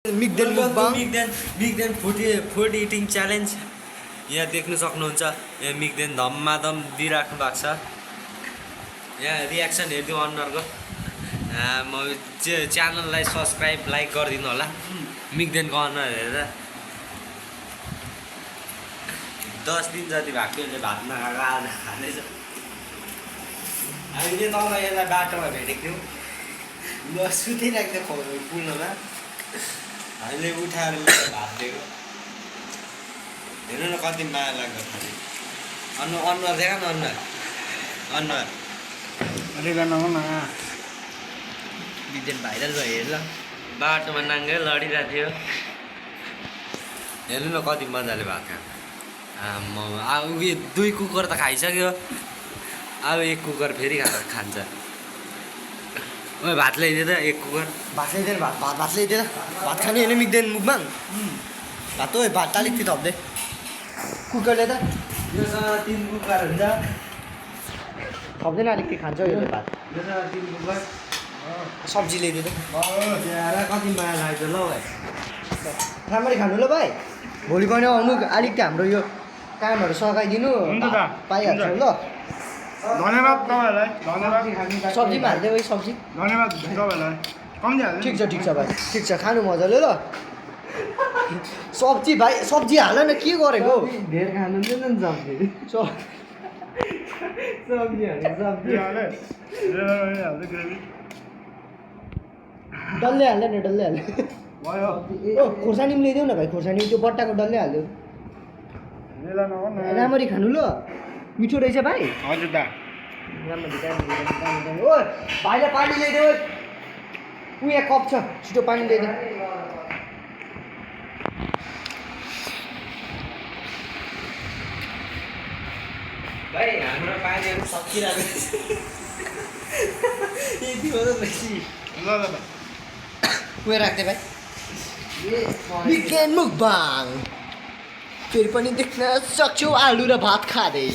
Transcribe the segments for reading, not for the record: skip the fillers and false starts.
मिग्देन food eating challenge यहाँ देख्नु सक्नुहुन्छ। यहाँ मिग्देन धम्माधम दिइराख्नु भएको छ। यहाँ रियाक्सन हेरिदिउँ अनुहारको। म च्यानललाई सब्सक्राइब लाइक गरिदिनु होला मिग्देनको अनुहार हेरेर। 10 दिन जति भएको थियो भात नखाएको आज खाँदैछ। हामीले तल यसलाई बाटोमा भेटेको थियौँ। ल सुतिरहेको थियो पुलमा। हामीले उठाएर भात दिएको। हेर्नु न कति माया लाग्दो खाने। अनुहार देखा न अनुहार मिग्देन भाइरल भयो हेर ल। बाटोमा नाङ्गै लडिरहेको थियो। हेर्नु न कति मजाले भात खाएको। अब उयो 2 कुकर त खाइसक्यो। अब 1 कुकर फेरि खान्छ। ओ भात ल्याइदिए त 1 कुकर भात ल्याइदिएर भात ल्याइदिएर भात खाने होइन मिग्देन मुखमा भात हो भात अलिकति थप्दै कुकरले त योसँग 3 कुकर हुन्छ। थप्दैन अलिकति खान्छ यसले भात। योसँग 3 कुकर सब्जी ल्याइदिएर कति माया लाग्छ ल भाइ। राम्ररी खानु ल भाइ। भोलि पनि आउनु अलिकति हाम्रो यो कामहरू सघाइदिनु पाइहाल्छौँ ल। धन्यवाद तपाईँहरूलाई। धन्यवाद। सब्जीमा हाल्दै वही सब्जी। धन्यवाद तपाईँहरूलाई। कम्ती हाल्नु। ठिक छ भाइ ठिक छ खानु मजाले ल। सब्जी भाइ सब्जी हाल न के गरेको धेर खानु हुँदैन नि सब्जी। सब्जी हाल्नु सब्जी हाल्यो ग्रेभी डल्ले हाल्यो नि डल्ले हाल्यो। भयो। ओ खोर्सानी पनि ल्याइदेऊ न भाइ। खोर्सानी त्यो बट्टाको डल्ले हाल्यो। राम्ररी खानु ल। मिठो रहेछ भाइ। हजुर दा। राम्ररी ओ भाइलाई पानी ल्याइदेऊ। ऊ यहाँ कप छ छिटो पानी ल्याइदेऊ। भाइ हाम्रो पानीहरू सकिरहेको छ। यति हो त बेसी। ल ल ल। उयो राख्दै भाइ। मिग्देन मुकबाङ फेरि पनि देख्न सक्छौ आलु र भात खाँदै।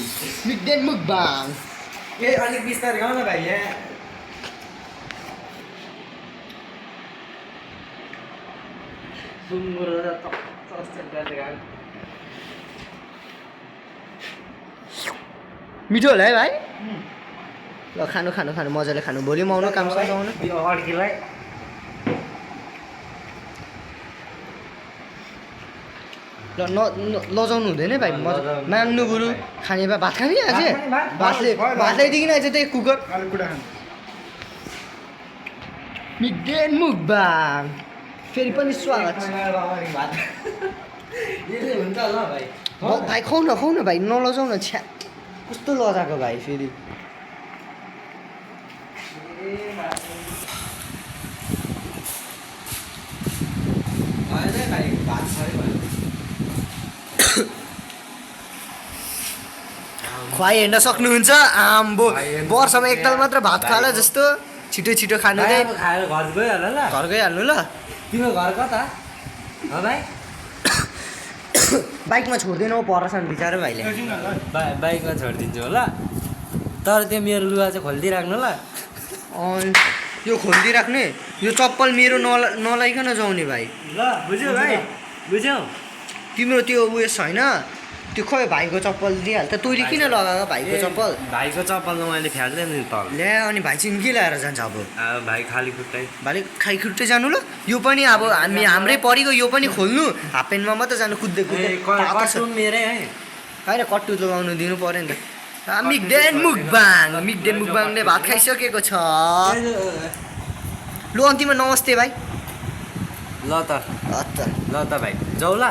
मिग्देन मुकबाङ ए अलिक बिस्तारै गाउँ न भाइ। यहाँ सुँगुर मिठो होला है भाइ। ल खानु खानु खानु मजाले खानु। भोलि म आउनु काम सघाउनु। अड्कीलाई ल लजाउनु हुँदैन भाइ। माग्नु बरु खाने भए भात खाने अझै भात ल्याइदिकन अझै त 1 कुकर। कुटा खानु। मिग्देन मुकबाङ फेरि पनि स्वागत छ। यसले हुन्छ ल भाइ। भाइ खाउ न भाइ नलजाउ न। छ्या कस्तो लजाएको भाइ फेरि। भात खुवाइ हेर्न सक्नुहुन्छ। आम्बो वर्षमा एकताल मात्र भात खाला जस्तो छिटो छिटो खानु दे। खाएर घर गइहाल ल। घर गइहाल्नु ल। तिम्रो घर कता हो भाइ? बाइकमा छोड्दैनौ परसान बिचारो भाइले। बाइकमा छोडिदिन्छु होला। तर त्यो मेरो लुगा चाहिँ खोलिदिइराख्नु ल। यो खोलिदिइराख्ने। यो चप्पल मेरो नलाइकन जाउने भाइ। ल बुझ्यौ भाइ बुझ्यौ। तिम्रो त्यो उयो छैन त्यो खोइ भाइको चप्पल दिइहाल त। तैँले किन लगाएको भाइको चप्पल? भाइको चप्पलमा मैले फ्याल्दै नि तल। ल्या अनि भाइ चाहिँ के लगाएर जान्छ अब? भाइ खाली खुट्टै। भाइले खाइ खुट्टै जानु ल। यो पनि अब हाम्रै परेको यो पनि खोल्नु। हाफ प्यान्टमा मात्रै जानु कुद्दै कट्टु मेरै है। होइन कट्टु लगाउनु दिनु पऱ्यो नि त। मिग्देन मुकबाङले भात खाइसकेको छ। लु अन्तिममा नमस्ते भाइ। ल त भाइ जाऊ ल।